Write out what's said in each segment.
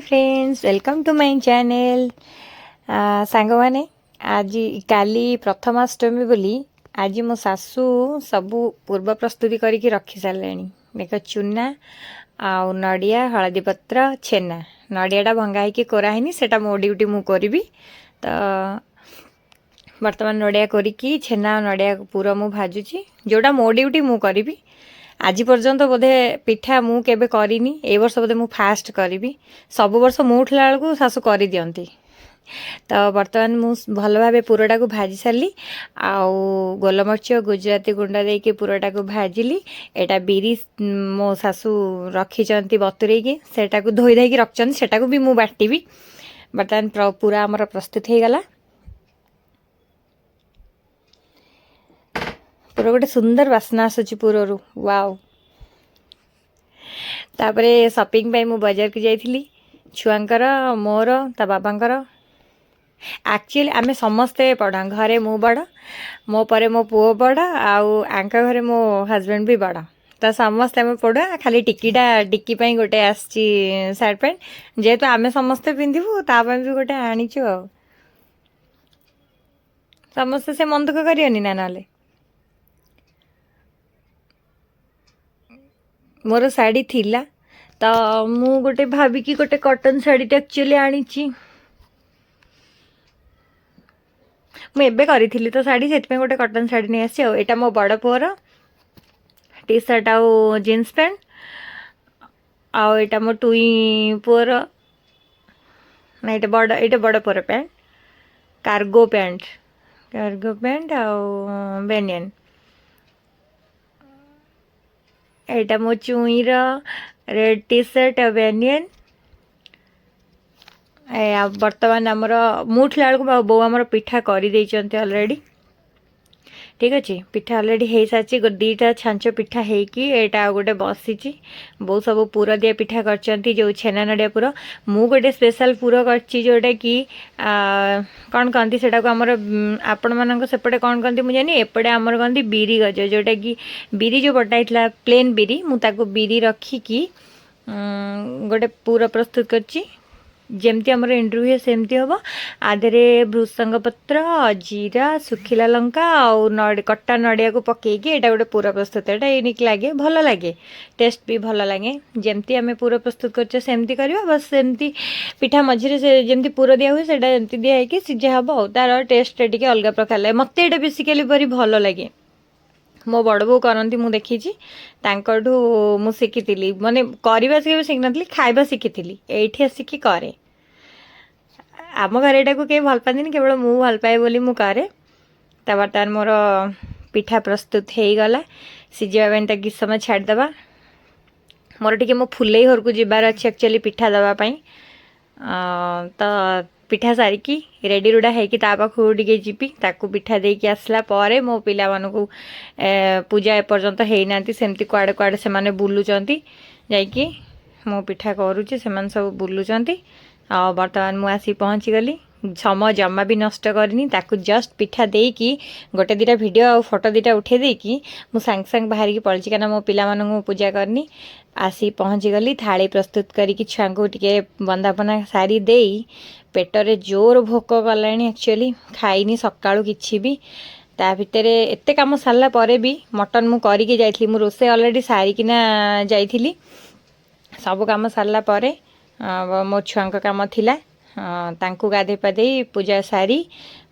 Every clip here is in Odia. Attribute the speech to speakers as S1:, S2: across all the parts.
S1: Friends, welcome to my channel. ସାଙ୍ଗମାନେ, ଆଜି କାଲି ପ୍ରଥମାଷ୍ଟମୀ ବୋଲି ଆଜି ମୋ ଶାଶୁ ସବୁ ପୂର୍ବ ପ୍ରସ୍ତୁତି କରିକି ରଖି ସାରିଲେଣି। ଦେଖ, ଚୁନା ଆଉ ନଡ଼ିଆ, ହଳଦୀ ପତ୍ର, ଛେନା। ନଡ଼ିଆଟା ଭଙ୍ଗା ହେଇକି କୋରା ହେଇନି, ସେଇଟା ମୋ ଡ୍ୟୁଟି, ମୁଁ କରିବି। ତ ବର୍ତ୍ତମାନ ନଡ଼ିଆ କରିକି ଛେନା ଆଉ ନଡ଼ିଆ ପୁର ମୁଁ ଭାଜୁଛି। ଯେଉଁଟା ମୋ ଡ୍ୟୁଟି, ମୁଁ କରିବି। ଆଜି ପର୍ଯ୍ୟନ୍ତ ବୋଧେ ପିଠା ମୁଁ କେବେ କରିନି, ଏଇ ବର୍ଷ ବୋଧେ ମୁଁ ଫାଷ୍ଟ କରିବି। ସବୁ ବର୍ଷ ମୁଁ ଉଠିଲା ବେଳକୁ ଶାଶୁ କରିଦିଅନ୍ତି। ତ ବର୍ତ୍ତମାନ ମୁଁ ଭଲ ଭାବେ ପୁରଟାକୁ ଭାଜି ସାରିଲି ଆଉ ଗୋଲମରିଚ, ଗୁଜୁରାତି ଗୁଣ୍ଡ ଦେଇକି ପୁରଟାକୁ ଭାଜିଲି। ଏଇଟା ବିରି ମୋ ଶାଶୁ ରଖିଛନ୍ତି ବତୁରେଇକି, ସେଟାକୁ ଧୋଇ ଧାଇକି ରଖିଛନ୍ତି, ସେଟାକୁ ବି ମୁଁ ବାଟିବି। ବର୍ତ୍ତମାନ ପୁରା ଆମର ପ୍ରସ୍ତୁତ ହେଇଗଲା। ପୁରା ଗୋଟେ ସୁନ୍ଦର ବାସ୍ନା ଆସୁଛି ପୁରରୁ, ୱାଓ! ତାପରେ ସପିଂ ପାଇଁ ମୁଁ ବଜାରକୁ ଯାଇଥିଲି, ଛୁଆଙ୍କର, ମୋର, ତା ବାବାଙ୍କର। ଆକ୍ଚୁଆଲି ଆମେ ସମସ୍ତେ ବଡ଼ ଘରେ। ମୁଁ ବଡ଼, ମୋ ପରେ ମୋ ପୁଅ ବଡ଼, ଆଉ ଆଙ୍କ ଘରେ ମୋ ହଜବେଣ୍ଡ ବି ବଡ଼। ତ ସମସ୍ତେ ଆମେ ପଢ଼ୁଆ। ଖାଲି ଟିକିଟା, ଟିକି ପାଇଁ ଗୋଟେ ଆସିଛି ସାର୍ଟ ପ୍ୟାଣ୍ଟ। ଯେହେତୁ ଆମେ ସମସ୍ତେ ପିନ୍ଧିବୁ, ତା ପାଇଁ ବି ଗୋଟେ ଆଣିଛୁ। ଆଉ ସମସ୍ତେ ସେ ମନ ଦୁଃଖ କରିବନି ନା ନହେଲେ। ମୋର ଶାଢ଼ୀ ଥିଲା, ତ ମୁଁ ଗୋଟେ ଭାବିକି ଗୋଟେ କଟନ୍ ଶାଢ଼ୀଟା ଆକ୍ଚୁଆଲି ଆଣିଛି। ମୁଁ ଏବେ କରିଥିଲି ତ ଶାଢ଼ୀ, ସେଥିପାଇଁ ଗୋଟେ କଟନ୍ ଶାଢ଼ୀ ନେଇ ଆସିଛି। ଆଉ ଏଇଟା ମୋ ବଡ଼ ପୁଅର ଟି ସାର୍ଟ ଆଉ ଜିନ୍ସ ପ୍ୟାଣ୍ଟ। ଆଉ ଏଇଟା ମୋ ଟୁଇ ପୁଅର ନା, ଏଇଟା ବଡ଼, ଏଇଟା ବଡ଼ ପୁଅର pant, cargo pant, cargo pant ଆଉ ବେନିୟନ୍। ଏଇଟା ମୋ ଚୁଇଁର ରେଡ୍ ଟି ସାର୍ଟ ଆଉ ବେନିୟନ୍। ବର୍ତ୍ତମାନ ଆମର ମୁଁ ଉଠିଲା ବେଳକୁ ବୋଉ ଆମର ପିଠା କରିଦେଇଛନ୍ତି ଅଲରେଡ଼ି। ଠିକ୍ ଅଛି, ପିଠା ଅଲରେଡ଼ି ହେଇସାରିଛି। ଦୁଇଟା ଛାଞ୍ଚ ପିଠା ହେଇକି ଏଇଟା ଆଉ ଗୋଟେ ବସିଛି। ବୋଉ ସବୁ ପୁର ଦିଆ ପିଠା କରିଛନ୍ତି, ଯେଉଁ ଛେନା ନଡ଼ିଆ ପୁର। ମୁଁ ଗୋଟେ ସ୍ପେଶାଲ ପୁର କରିଛି, ଯେଉଁଟାକି କ'ଣ କହନ୍ତି ସେଟାକୁ ଆମର, ଆପଣମାନଙ୍କ ସେପଟେ କ'ଣ କହନ୍ତି ମୁଁ ଜାଣିନି, ଏପଟେ ଆମର କହନ୍ତି ବିରି ଗଜ। ଯେଉଁଟାକି ବିରି ଯେଉଁ ବଟା ହେଇଥିଲା, ପ୍ଲେନ୍ ବିରି, ମୁଁ ତାକୁ ବିରି ରଖିକି ଗୋଟେ ପୁର ପ୍ରସ୍ତୁତ କରିଛି। ଯେମିତି ଆମର ଏଣ୍ଡୁରି ହୁଏ ସେମିତି ହେବ। ଆ ଦେହରେ ଭୃସଙ୍ଗ ପତ୍ର, ଜିରା, ଶୁଖିଲା ଲଙ୍କା ଆଉ କଟା ନଡ଼ିଆକୁ ପକେଇକି ଏଇଟା ଗୋଟେ ପୁର ପ୍ରସ୍ତୁତ। ଏଇଟା ୟୁନିକ୍ ଲାଗେ, ଭଲ ଲାଗେ, ଟେଷ୍ଟ ବି ଭଲ ଲାଗେ। ଯେମିତି ଆମେ ପୁର ପ୍ରସ୍ତୁତ କରୁଛେ ସେମିତି କରିବା, ବାସ୍ ସେମିତି ପିଠା ମଝିରେ ସେ ଯେମିତି ପୁର ଦିଆ ହୁଏ, ସେଇଟା ଏମିତି ଦିଆ ହେଇକି ସିଝା ହେବ। ଆଉ ତାର ଟେଷ୍ଟଟା ଟିକେ ଅଲଗା ପ୍ରକାର ଲାଗେ। ମୋତେ ଏଇଟା ବେସିକାଲି ଭାରି ଭଲ ଲାଗେ। ମୋ ବଡ଼ ବୋଉ କରନ୍ତି, ମୁଁ ଦେଖିଛି, ତାଙ୍କଠୁ ମୁଁ ଶିଖିଥିଲି। ମାନେ କରିବା କେବେ ଶିଖିନଥିଲି, ଖାଇବା ଶିଖିଥିଲି, ଏଇଠି ଆସିକି କରେ। ଆମ ଘରେ ଏଇଟାକୁ କେହି ଭଲ ପାଆନ୍ତିନି, କେବଳ ମୁଁ ଭଲ ପାଏ ବୋଲି ମୁଁ କରେ। ତା ବର୍ତ୍ତମାନ ମୋର ପିଠା ପ୍ରସ୍ତୁତ ହେଇଗଲା। ସିଝିବା ପାଇଁ ତାକୁ କିଛି ସମୟ ଛାଡ଼ିଦେବା। ମୋର ଟିକେ ମୋ ଫୁଲେଇ ଘରକୁ ଯିବାର ଅଛି ଆକ୍ଚୁଆଲି ପିଠା ଦେବା ପାଇଁ। ତ ପିଠା ସାରିକି ରେଡ଼ି ରୁଡ଼ା ହେଇକି ତା ପାଖକୁ ଟିକେ ଯିବି। ତାକୁ ପିଠା ଦେଇକି ଆସିଲା ପରେ ମୋ ପିଲାମାନଙ୍କୁ ପୂଜା ଏପର୍ଯ୍ୟନ୍ତ ହେଇନାହାନ୍ତି, ସେମିତି କୁଆଡ଼େ କୁଆଡ଼େ ସେମାନେ ବୁଲୁଛନ୍ତି ଯାଇକି। ମୁଁ ପିଠା କରୁଛି, ସେମାନେ ସବୁ ବୁଲୁଛନ୍ତି। ଆଉ ବର୍ତ୍ତମାନ ମୁଁ ଆସି ପହଞ୍ଚିଗଲି। ସମୟ ଜମା ବି ନଷ୍ଟ କରିନି। ତାକୁ ଜଷ୍ଟ ପିଠା ଦେଇକି ଗୋଟେ ଦୁଇଟା ଭିଡ଼ିଓ ଆଉ ଫଟୋ ଦୁଇଟା ଉଠେଇ ଦେଇକି ମୁଁ ସାଙ୍ଗେ ସାଙ୍ଗେ ବାହାରିକି ପଳେଇଛି, କାହିଁକିନା ମୋ ପିଲାମାନଙ୍କୁ ମୁଁ ପୂଜା କରିନି। ଆସି ପହଞ୍ଚିଗଲି। ଥାଳି ପ୍ରସ୍ତୁତ କରିକି ଛୁଆଙ୍କୁ ଟିକେ ବନ୍ଦାପନା ସାରି ଦେଇ, ପେଟରେ ଜୋର ଭୋକ କଲାଣି। ଆକ୍ଚୁଆଲି ଖାଇନି ସକାଳୁ କିଛି ବି। ତା ଭିତରେ ଏତେ କାମ ସାରିଲା ପରେ ବି ମଟନ୍ ମୁଁ କରିକି ଯାଇଥିଲି। ମୁଁ ରୋଷେଇ ଅଲରେଡ଼ି ସାରିକିନା ଯାଇଥିଲି। ସବୁ କାମ ସାରିଲା ପରେ ମୋ ଛୁଆଙ୍କ କାମ ଥିଲା, ତାଙ୍କୁ ଗାଧେଇ ପାଧେଇ ପୂଜା ସାରି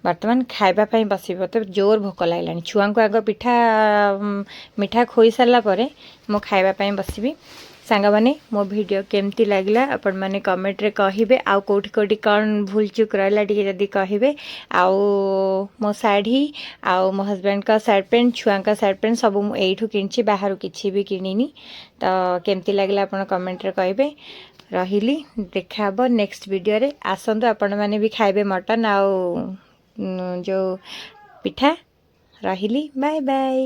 S1: ବର୍ତ୍ତମାନ ଖାଇବା ପାଇଁ ବସିବି। ମୋତେ ଜୋର ଭୋକ ଲାଗିଲାଣି। ଛୁଆଙ୍କୁ ଆଗ ପିଠା ମିଠା ଖୋଇ ସାରିଲା ପରେ ମୁଁ ଖାଇବା ପାଇଁ ବସିବି। ସାଙ୍ଗମାନେ, ମୋ ଭିଡ଼ିଓ କେମିତି ଲାଗିଲା ଆପଣମାନେ କମେଣ୍ଟରେ କହିବେ। ଆଉ କେଉଁଠି କେଉଁଠି କ'ଣ ଭୁଲ ଚୁକ୍ ରହିଲା ଟିକେ ଯଦି କହିବେ। ଆଉ ମୋ ଶାଢ଼ୀ ଆଉ ମୋ ହଜବେଣ୍ଡଙ୍କ ସାର୍ଟ ପ୍ୟାଣ୍ଟ, ଛୁଆଙ୍କ ସାର୍ଟ ପ୍ୟାଣ୍ଟ ସବୁ ମୁଁ ଏଇଠୁ କିଣିଛି, ବାହାରୁ କିଛି ବି କିଣିନି। ତ କେମିତି ଲାଗିଲା ଆପଣ କମେଣ୍ଟରେ କହିବେ। ରହିଲି, ଦେଖା ହେବ ନେକ୍ସଟ ଭିଡ଼ିଓରେ। ଆସନ୍ତୁ, ଆପଣମାନେ ବି ଖାଇବେ ମଟନ୍ ଆଉ ଯେଉଁ ପିଠା। ରହିଲି, ବାଏ ବାଏ।